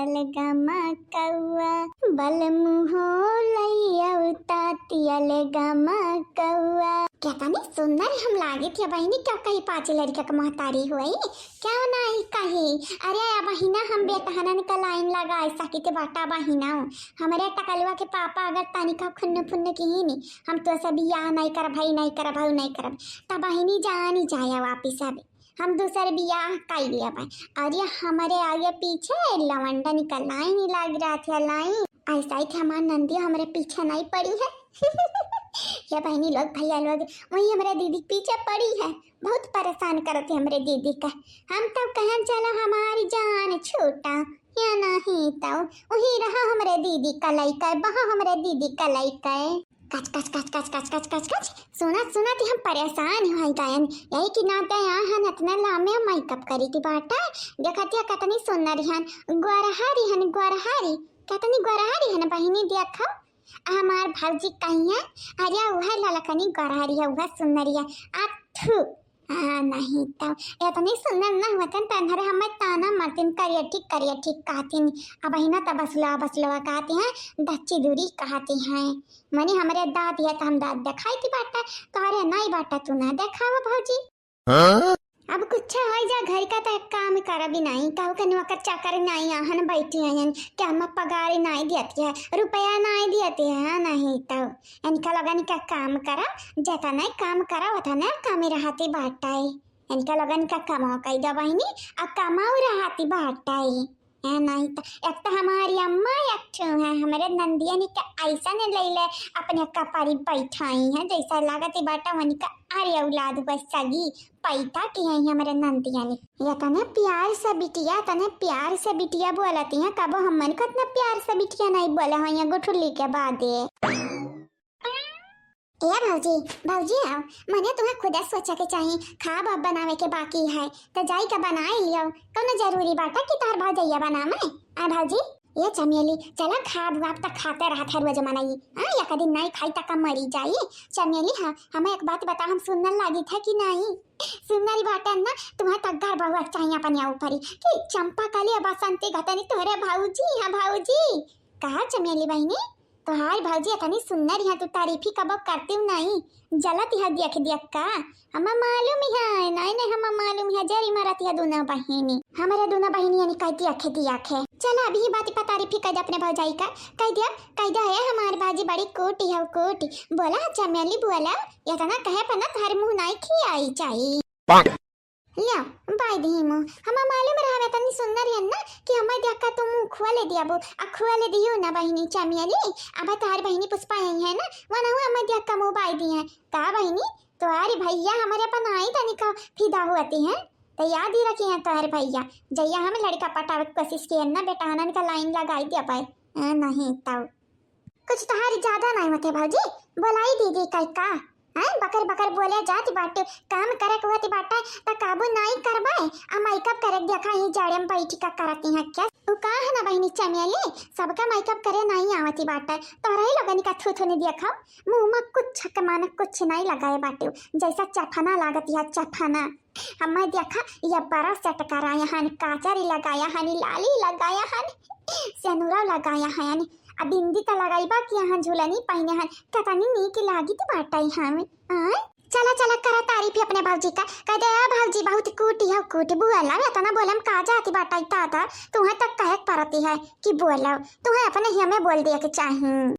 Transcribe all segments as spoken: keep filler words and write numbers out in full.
अलगमा कौआ, बलमु हो लइयौ ताती अलगमा कौआ। केतनी सुंदर हम लागित है बहिनी, क्यों कही पाँच लड़का के महतारी हुई, क्यों नहीं कही। अरे अबहिना हम बेटहनन का लाइन लगाए सकित बाटा बहिना। हमरे टकलुआ के पापा अगर तनिका खुन्न फुन्न किहिन, हम तोसे बियाह नहीं करब, हई नहीं करब, हऊ नहीं करब, तब बहिनी जानी जाए वापिस अब। हम दूसर बियाह कई लेबै। अरे हमरे आगे पीछे लवंडन का लाइन लाग रहत है, लाइन। ऐसा ही हमार नंदी हमरे पीछे नहीं पड़ी है। ये बहिनी लोग, भैया लोग, वही हमरे दीदी के पीछे पड़ी है, बहुत परेशान करत है हमरे दीदी का। हम तब कहन चलो हमारी जान छूटा, या नहीं तो वही रहा हमरे दीदी का लइका, बहा हमरे दीदी का लइका। कच कच कच कच कच कच कच कच। सुनत सुनत ही हम परेशान होइ गयन। यही के नाते यहाँ हन इतना लामे मेकअप करी थी बाटा। देखत या कितनी सुंदर हन, गोरहरी हन, गोरहरी। कितनी गोरहरी हन बहिनी, देखो। हमार भौजी कहिया, अरे वह ललकनी गोरहरी है, वह सुंदरी है। आ थू। हाँ, नहीं तो इतनी सुंदर ना होतन, तो अंधरे हमें ताना मारतिन, करिया ठीक, करिया ठीक कहतिन। अबहिना तो बसलवा, बसलवा कहती हैं, दच्ची दूरी कहती हैं। मने हमरे दाँत है तो हम दाँत देखाई थी बाटा, तोहरे नहीं बाटा, तू ना देखावा भौजी। हाँ? अब कुछ होइ जा, घर का तो काम करब ही नहीं, कहू के नौकर चाकर नहीं आहन बैठी हैं, क्या हम पगार नहीं देती है, रुपया नहीं देती है, नहीं तो इनका लोगन का काम करा, जतने काम करा, उतने कमी रहती बाटा है। इनका लोगन का कमाओ कई दो बहिनी, आ कमाओ रहती बाटा है। ए, नहीं तो एक तो हमारी अम्मा एक ठो है, हमरे नंदियन का ऐसा ने ले ले अपने कपारी बैठाई है, जैसा लागत है बाटा उनका अरे औलाद हुआ सगी पैदा की है हमरे नंदियन। ये तने प्यार से बिटिया, तने प्यार से बिटिया बोलती हैं, कबो हमन को इतना प्यार से बिटिया नहीं बोला है ये गुठुली के बादे। ए भौजी, भौजी आओ, मने तुम्हें खुदे सोचे के चाही, खाब अब बनावे के बाकी है, तो जाई का बनाई लियो, कौनो जरूरी बाटा कि तोहर भौजैया बनावे? आ भौजी, ये चमेली, चला खाब वाब त खाते रहत है रोज मनई, हाँ, एक दिन नहीं खाई त का मरी जाई? चमेली, हाँ, हमें एक बात बता, हम सुंदर लागित है कि नहीं? सुंदरी बाटन ना, तुम्हें तग्गर बहुआ चाहिए अपने ऊपरी, कि चंपा कली बसंती घतनी तोहरे भौजी, हाँ भौजी। कहा चमेली बहिनी, तोहार भौजी इतनी सुंदर है, तू तारीफी कबो करती हूँ नहीं, जलत है देख देख का। हमें मालूम है, नहीं नहीं, हमें मालूम है, जरी मरत है दोनों बहिनी। हमारे दोनों बहिनी यानी कह दिया खे, दिया खे। चला अभी बात पर तारीफी कह दे अपने भौजाई का, कह दिया, कह दिया है हमार भौजी बड़ी कूटी है, कूटी। बोला चमेली बोला, इतना कहे पर ना तोहर मुँह नहीं खियाई चाहिए। लिया, बाई दी मुँह। हमा मालूम रहवे तनी सुंदर हन ना कि हमा देखा तो मुँह खुआ ले दिया बो, आ खुआ ले दियो ना बहिनी चमेली। अब तोहार बहिनी पुष्पा आई है ना, वनहु हमा देखा मुँह बाई दी है। का बहिनी, तोहारी भैया हमरे अपन आई तनी का फिदा होती है, तो याद ही रखी है तोहार भैया। जैया हम लड़का पटावे के कोशिश किए ना बेटा, हनन का लाइन लगाई दिया पाए। ए, नहीं तब। कुछ तोहारी ज्यादा नहीं होते भौजी, बोलाई दीदी कई का? हैं, बकर बकर बोले जाती बाटे, काम करे के होती बाटे, त काबू नहीं करबे। आ मेकअप करे के देखा ही जाड़े में बैठी का करती हैं क्या? उ का है ना बहिनी चमेली, सबका मेकअप करे नहीं आवती बाटे, तोहरा ही लोगन का थू थू नहीं देखा, मुँह में कुछ के माने कुछ नहीं लगाए बाटे, जैसा चफना लागत है चफना। हमें देखा, ये बड़ा सेट कराया हन, काजर लगाया हन, लाली लगाया हन, सेनुरा लगाया हन, अब बिंदी त लगाई बा कि यहाँ झुलनी पहने हन, कितनी नीक लागित बाटे हम। आय? चला चला करा तारीफ अपने भौजी का, कह दे, "आ भौजी बहुत कूटी है, कूटी बुआ ला, इतना बोलम का जाती बाटे दादा, तुम्हें तक कहे के पड़ती है कि बोलो, तुम्हें अपने ही हमें बोल दिया के चाहिए।"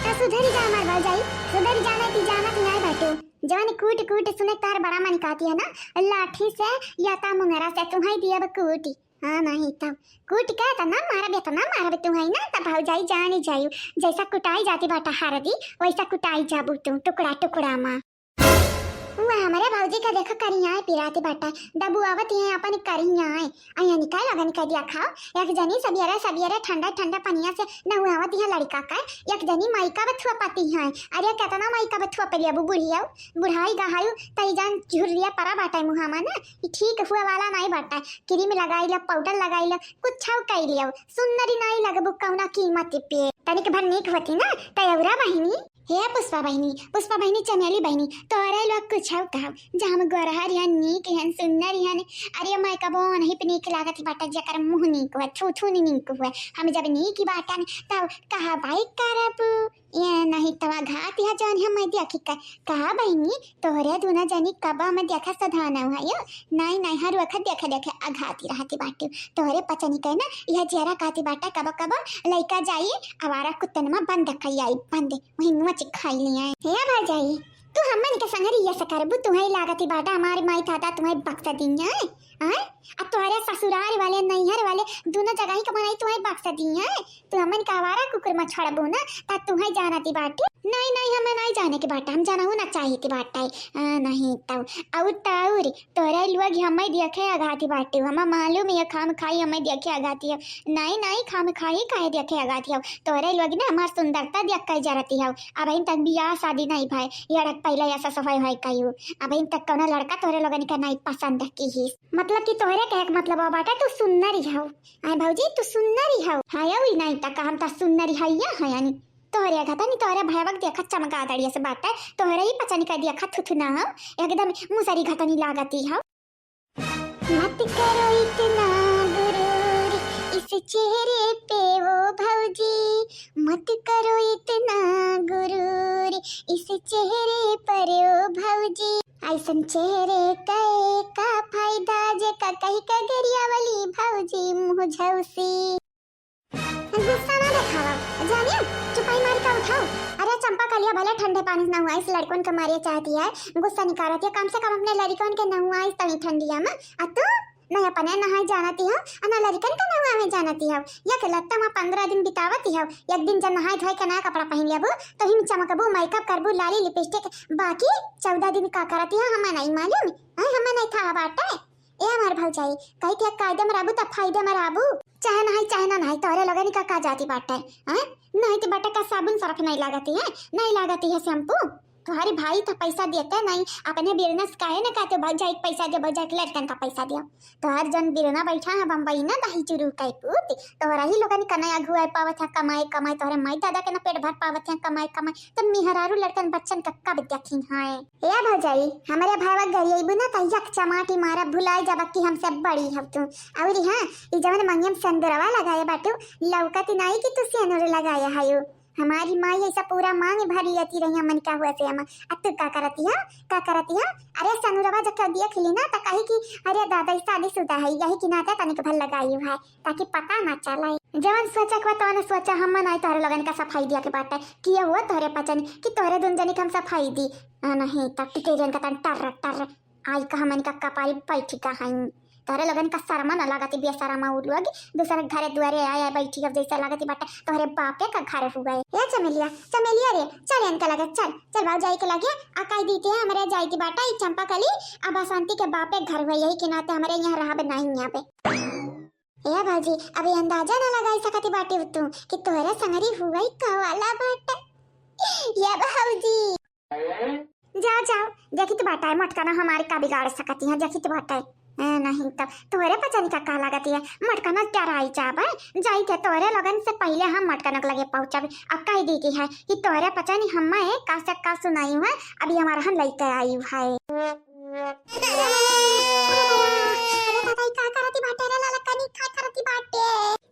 त सुधरी जा हमार भौजाई, सुधरी जाना ती जानत नहीं बाटू। जवन कूट कूट सुने तार बड़ा मन कहती है ना, लाठी से या ता मुंगरा से तुम्हारी दियब कूटी। हाँ नहीं तब कूट के इतना मारब, इतना मारब तुम्हारी ना, तब भौजाई जानी जायू। जैसा कुटाई जाती बाटा हरदी, वैसा कुटाई जाबू तू टुकड़ा टुकड़ा मा। हुआ हमारे भौजी का देखो करिया है पिराती बाटा, दबुआवत है अपन करिया है। अया निकाल अगन कर दिया खाओ, एक जनी सबियरे सबियरे ठंडा ठंडा पनिया से नहुआवत है लड़का का, एक जनी माइका बथुआ पाती है। अरे कितना माइका बथुआ पे लेबू बुढ़िया, बुढ़ाई गहायु तई जान झुर्रिया परा बाटा मुहामा ना, ई ठीक हुआ वाला नहीं बाटा। क्रीम लगाई लो, पाउडर लगाई लो, कुछ कई लियो, सुंदरी नहीं लगबू कौना कीमत पे। तनिक भर नीक होती ना, तयौरा बहिनी। हे पुष्पा बहिनी, पुष्पा बहिनी, चमेली बहिनी, तोहरे लोग कुछ कहब, जे हम गोरहर हन, नीक हन, सुन्नर हन। अरे माई का बोन ही पे नीक लागत बाटे, जेकर मुँह नीक हुए, थू थू नी नीक हुए। हम जब नीक बाटन, तब कहा बाई करब। ये नहीं तवा घात है जौन हम देखी का, कहा बहिनी, तोहरे दुनो जनी कब हम देखा सधाना हुआ यो? नहीं, नहीं, हर वक्त देखे, देखे अघाती रहती बाटे। तोहरे पचनी के ना, यह जेरा कहती बाटे, कब, कब लइका जाई, आवारा कुत्तन में बंद कई आई, बंद, वही नोच खाई लिया। हे भौजाई, तू हमन के संगरी ये से करबू, तुहई लागती बाटा, हमारी माई थाता तुहई बख्श दिया है, आय? अब तोहरे ससुराल वाले, नैहर वाले, दुनो जगह ही के मनई तुहई बख्श दिया है। तू हमन के आवारा कुकुर में छोड़बू ना, ता तुहई जानती बाटे। नहीं, नहीं, हमें नहीं जाने के बाटे, हम जानहू ना चाहिए के बाटे। आ, नहीं तब, और तौर, तोहरे लोग हमें देखे अघाती बाटे, हमें मालूम है खाम खाई हमें देखे अघाती है। नहीं, नहीं, खाम खाई काहे देखे अघाती हो? तोहरे लोग ना हमार सुंदरता देख के जरती हो। अबहिन तक बियाह शादी नहीं भय, ये अड़क पहले ऐसा सफाई है कहियो। अबहिन तक कौनो लड़का तोहरे लोगन के नहीं पसंद की ही। मतलब कि तोहरे कहे के मतलब बाटे तू सुन्नरी हो। आय भौजी, तू सुन्नरी हो। हाँ, अउरी नहीं तक हम तो सुन्नरी है या है यानी। तोहरे घतनी तोहरे भयवक देखा चमका दड़िया से बाटे, तोहरे ही पचनी का देखा थुथुना हो, एकदम मुसरी घतनी लागती हो। मत करो इतना गुरूर इस चेहरे पे वो भौजी, मत करो इतना गुरूर इस चेहरे पर ओ भौजी। ऐसन चेहरे के का फायदा जे का कही का गरिया वाली भौजी मुँह झौसी। गुस्सा ना देखावा, जानिया, चुपाई मार के उठाओ। अरे चंपा कलिया भले ठंडे पानी से नहुआइस, लड़कन के मारे चाहती है, गुस्सा निकालत है, कम से कम अपने लड़कन के नहुआइस तनी ठंडिया में। आ तू ना अपने नहाए जानती हो, आ ना लड़कन के नहुआवे जानती हो। एक लत्ता में पन्द्रह दिन बितावती हो, एक दिन जब नहाए धोए के नया कपड़ा पहन लेबू, तो ही चमकबू, मेकअप करबू, लाली लिपस्टिक, बाकी चौदह दिन का करती हो, हमें नहीं मालूम, हैं, हमें नहीं था बाटे। ए हमार भौजाई, कही थे कायदे में रहबू त फायदे में रहबू। चाहे नहीं, चाहे ना नहीं, तोहरे लोगन का, का जाती बाटे, हैं? नहीं तो बाटे का साबुन सर्फ नहीं लागती है, नहीं लागती है शैम्पू। तुम्हारी भाई तो पैसा देते नहीं, अपने बिजनेस काहे ना कहते भौजाई के पैसा दे, भौजाई के लड़कन का पैसा दियो। तोहर जन बिरना बैठा है बम्बई ना दही चुरू के पूत, तोहरा ही लोगन का नया घुआए पावत है कमाए कमाए, तोहरे माई दादा के ना पेट भर पावत है कमाए कमाए, तो मेहरारू लड़कन बच्चन का कब देखी है? ए भौजाई, हमरे भावा गरियैबू ना त यक चमाटी मारब, भुलाए जाबा कि हमसे बड़ी हव तू। अउरी हाँ, ई जवन मंगियम सेंदुरवा लगाए बाटू, लौकत नाई कि तू सेनुर लगाए हयू। हमारी माई ऐसा पूरा मांग भर लियती रही हमन का हुआ से हम। आ तू का करती हो? का करती हो? अरे सेनुरवा जब देख ली ना त कही कि अरे दादा ई शादीशुदा है, यही के नाते तनिक भर लगाई है, ताकि पता ना चले। जवन सोचा के बा तवन सोचा, हमन आई तोहरे लोगन का सफाई दिया के बाटे कि ये हुआ तोहरे पचन कि तोहरे दुन जनी के हम सफाई दी। आ, नहीं, तब टिकेरियन का तन टर, टर। आई का हमन का कपारी बैठी का हईं। तोहरे लोगन का शर्मा न लागत, बेशर्मा उ लोग। दूसरे घरे दुआरे आए, आए बैठी अब जैसे लागत बाटे तोहरे बापे का घर हुआ है। ए चमेलिया, चमेलिया रे, चल इनके लगे, चल, चल भौजाई के लगे। आ कह दीते हैं हमरे जाए की बाटा, ई चंपा कली, आ बसंती के बापे घर हुआ, यही के नाते हमरे यहाँ रहब नहीं यहाँ पे। ए भौजी, अभी अंदाजा ना लगाई सकती बाटे तू कि तोहरे संगरी हुआ ही का वाला बाटे। ए भौजी। जा, जाओ, देखी तो बाटा है, मटका ना हमारे का बिगाड़ सकती है, देखी तो बाटा है। ए, नहीं तब तोहरे पचन का का लागत है, मटका ना डराई जाबे, जाई के तोहरे लोगन से पहले हम मटका ना लगे पहुँचब। अब कह दी की है कि तोहरे पचन हम्मा है, का से का सुनाई है, अभी हमारा हम लेके आई है। अरे दादा, ई का करती बाटे रे ललकनी, का करती बाटे?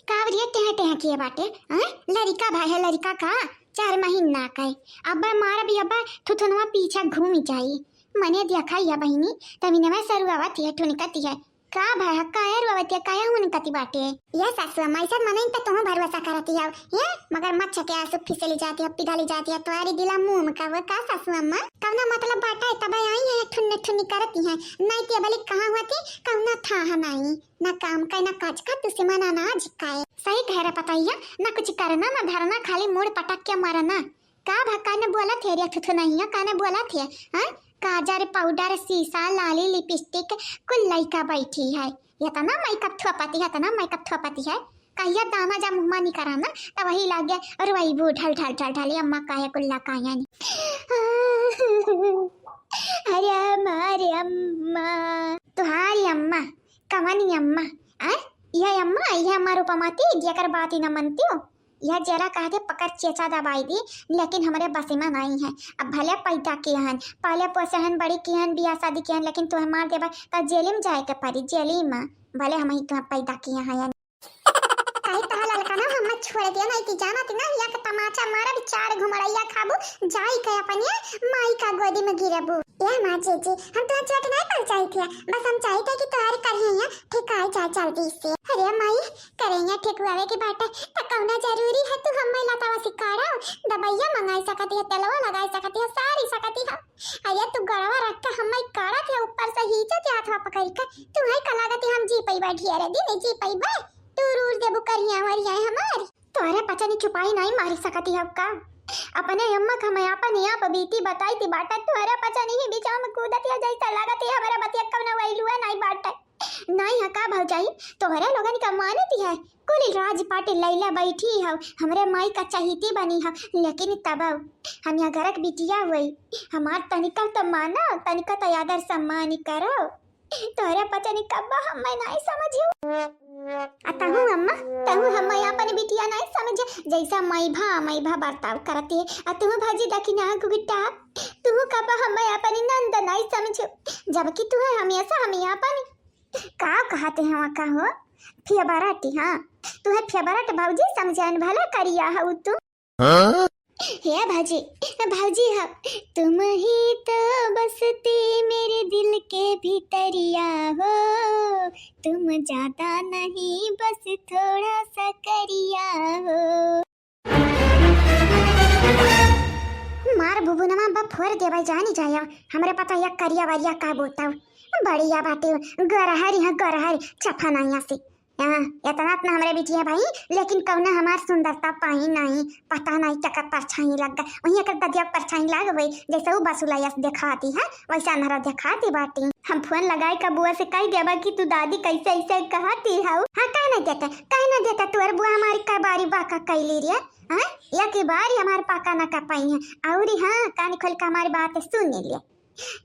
का बरिया टेह टेह किए बाटे, हैं? लरिका भाई है, लरिका का चार महीना का है। अब मारब, अब थुथुनवा पीछे घूमी जाई। मने देखा या बहिनी, तभी नवा सरुआवत है, ठुनकती है। का भाई है, काहे रुआवत है, काहे हुनकती बाटे? ये सासु अम्मा, ऐसा मनई पे तुम भरोसा करती हो, ये मगरमच्छ के आंसू फिसली जाती है, पिघली जाती है, तुम्हारी दिला मुंह में का हुआ, का सासु अम्मा? कवना मतलब बाटा है, तब आई है, ठुन्ने ठुन्नी करती है, नहीं ते बलिक कहाँ हुआ थी, कवना था हम आई, ना काम का, ना काज का, दुश्मन अनाज का है। सही कह रहे पतैया, ना कुछ करना, ना धरना, खाली मूड़ पटक के मरना। का भा, काने बोलत है रे थुथुनैया, काने बोलत है, हाँ? काजर, पाउडर, शीशा, लाली, लिपस्टिक, कुल लइका बैठी है। इतना मेकअप थोपती है, इतना मेकअप थोपती है। कहिया दाना जा मुँह मानी कराना, तब वही लागे रोइबू ढल ढल ढल ढल, "अम्मा काहे कुल्ला काहे नी?" अरे अम्मा, अरे अम्मा। तुम्हारी अम्मा, कवनी अम्मा? आ? यह अम्मा, यह अम्मा रूपमती, जेकर बात ही न मनती हो। यह जेरा कहा के पकड़ चेचा दबाई दी, लेकिन हमरे बस में नाहीं है। अब भले पैदा किहन, पाले पोसे हन, बड़ी किहन, बियाह शादी किहन, लेकिन तुहे मार देबा त जेली में जाए के पड़ी, जेली में। भले हमहीं तुहे पैदा किहे हैं। काहे तहा ललका ना हम छोड़ दिया, नाहीं कि जाना ती ना, या के तमाचा मारब, चार घुमड़ैया खाबू, जाई के अपने माई का गोदी में गिरबू। ए माँ जीजी, हम तुहे चोट नाहीं पहुँचाई थी, बस हम चाहित है कि तुहारी करिया ठेकाई जाए जल्दी से। अरे माई, करिया ठेकुआवे के बाटे, त कौना जरूरी है तू हम्मे लतवा सिकाड़ो? दवाइया मंगाई सकती है, तेलवा लगाई सकती है, सारी सकती है। अरे तू गड़वा रख के हम्मे काढ़त है, ऊपर से हीचत है हाथवा पकड़ के। तुहे का लागत है हम जी पइबा ढेर दिन जी पइबा? तू रूर देबू करिया वरिया हमार। तोहरे पचनी चुपाई नाहीं मारी सकती है का? अपने अम्मा का मैं आपन यहाँ पर बीती बताई थी बाटा, तोहरे पचनी ही बीच में कूदत है, जैसा लागत है हमारा बतिया कौना वैलुआ नाहीं बाटे। नाहीं है का भौजाई, तोहरे लोगन का मानत है, कुल राज पाट लैला बैठी है, हमरे माई का चहीती बनी है, लेकिन तब हम यहाँ घर के बिटिया हुई, हमार तनिका तो मानो, तनिका तो आदर सम्मान करो। तोहरे पचनी कब्बा हम्मे नाहीं समझियो। आ तहू अम्मा, तहू हम्मे अपन बिटिया नाहीं समझे, जैसा माई भा, माई भा बर्ताव करती है। आ तहू भौजी दखिना गुगिट्टा, तहू कब्बा हम्मे अपन नंद नाहीं समझियो, जबकि तुहे हमेशा हमें अपन का कहते हैं वहाँ का हो? फेवरेट, हाँ, तुहे फेवरेट भौजी समझन भला करिया हऊ तू। हाँ? हे भौजी, भौजी हो, तुम ही तो बसते मेरे दिल के भीतरिया हो, तुम ज्यादा नहीं बस थोड़ा सा करिया हो। मार बुबुनमा बा फोर देबै जानी जाया, हमरे पता या करिया वरिया का बोताऊ, बढ़िया बाटे, गरहरी है गरहरी, चफा नाइया से। हाँ, इतना इतना हमरे बिटिया भाई, लेकिन कौना हमार सुंदरता पाई नाहीं, पता नाहीं केकर परछाई लग गए। वहीं एकर ददिया के परछाई लाग गई, जैसे वो बसुला यस देखाती है, वैसे अनहरा देखाती बाटी। हम फोन लगाए का बुआ से कह देबा कि तू दादी कैसे ऐसे कहती हऊ। हाँ, कह ना देता, कह ना देता, तोर बुआ हमारी का बारी बाका कैली रे। हाँ, या की बारी हमार पाका ना कर पाई है। और हाँ, कान खोल के हमारी बात सुन ले।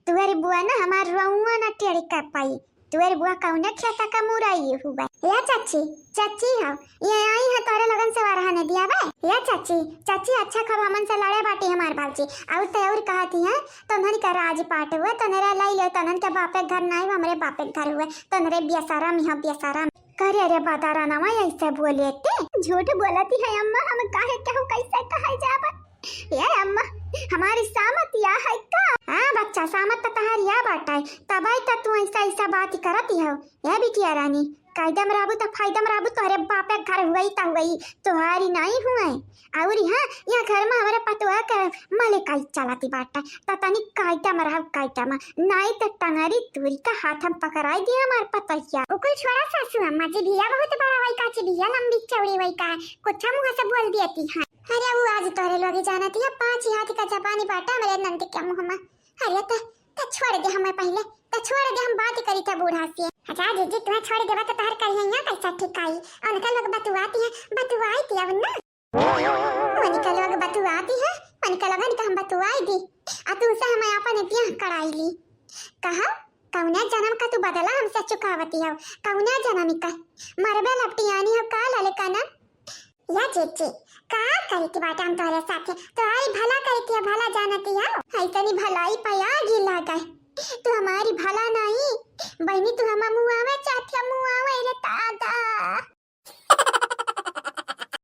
तुहरी बुआ ना हमार रउआ ना टेढ़ी कर पाई। तुहरी बुआ कौने खेता का मुरई हुआ? या चाची, चाची हो, ये आई है तोरे लोगन से वरहा ने दिया बे। या चाची, चाची अच्छा खब हमन से लड़े बाटी हमार बाबूजी। और ते और कहती है, तोहन के राज पाट हुए, तोहरे लाई ले, तोहन के बापे घर नाई, हमरे बापे घर हुए, तोहरे बेसरम हो बेसरम। करे रे बदारा नवा ऐसे बोले ते? झूठ बोलती है अम्मा, हम काहे केहू कैसे कहे जाबा? ए अम्मा, हमारी सामत या है का? हाँ बच्चा, सामत त तहार या बाटा है, तबै त तू ऐसा ऐसा बात करती हो। ए बिटिया रानी, कायदा में रहबू त फायदा में रहबू, तोहरे बापे घर हुई त हुई, तोहारी नाई हुए। और हाँ, या घर में हमारे पतोह के मलिकाई चलाती बाटा, त तनी कायदा में रहब, कायदा में, नाई त टंगरी तूरी का हाथ हम पकड़ाई दिया हमार पतोहिया। उकुल छोड़ा सासू अम्मा जी, बिया बहुत बड़ा वही का ची, बिया लंबी चौड़ी वही का, कुछ मुँह से बोल दिया ती। हाँ। अरे वो आज तोहरे लोग जानत हिया, पाँच हाथ का जबानी बाटा मेरे नंद के मुँह में। अरे त, त छोड़ दे हमें पहले, त छोड़ दे, हम बात करी था बूढ़ा से। अच्छा जीजी, तुम्हें छोड़ देवा तो तोहर करिया कैसा ठिकाई? उनका लोग बतुआती है, बतुआई थी अब ना। उनका लोग बतुआती है, उनका लोगन का हम बतुआई दी। आ तू से हमें अपन ब्याह कराई ली। कहा, कौने जन्म का तू बदला हमसे चुकावती हो? कौने जन्म का? मरबे लपटियानी हो का ललका ना? या चेची, का करे के बाटे हम तोहरे साथे? तोहरी भला करे के भला जानती हो। ऐसनी भलाई पे आगी लगे। तू हमारी भला नहीं, बहनी तू हमार मुआवे चाहती है, मुआवे रे दादा।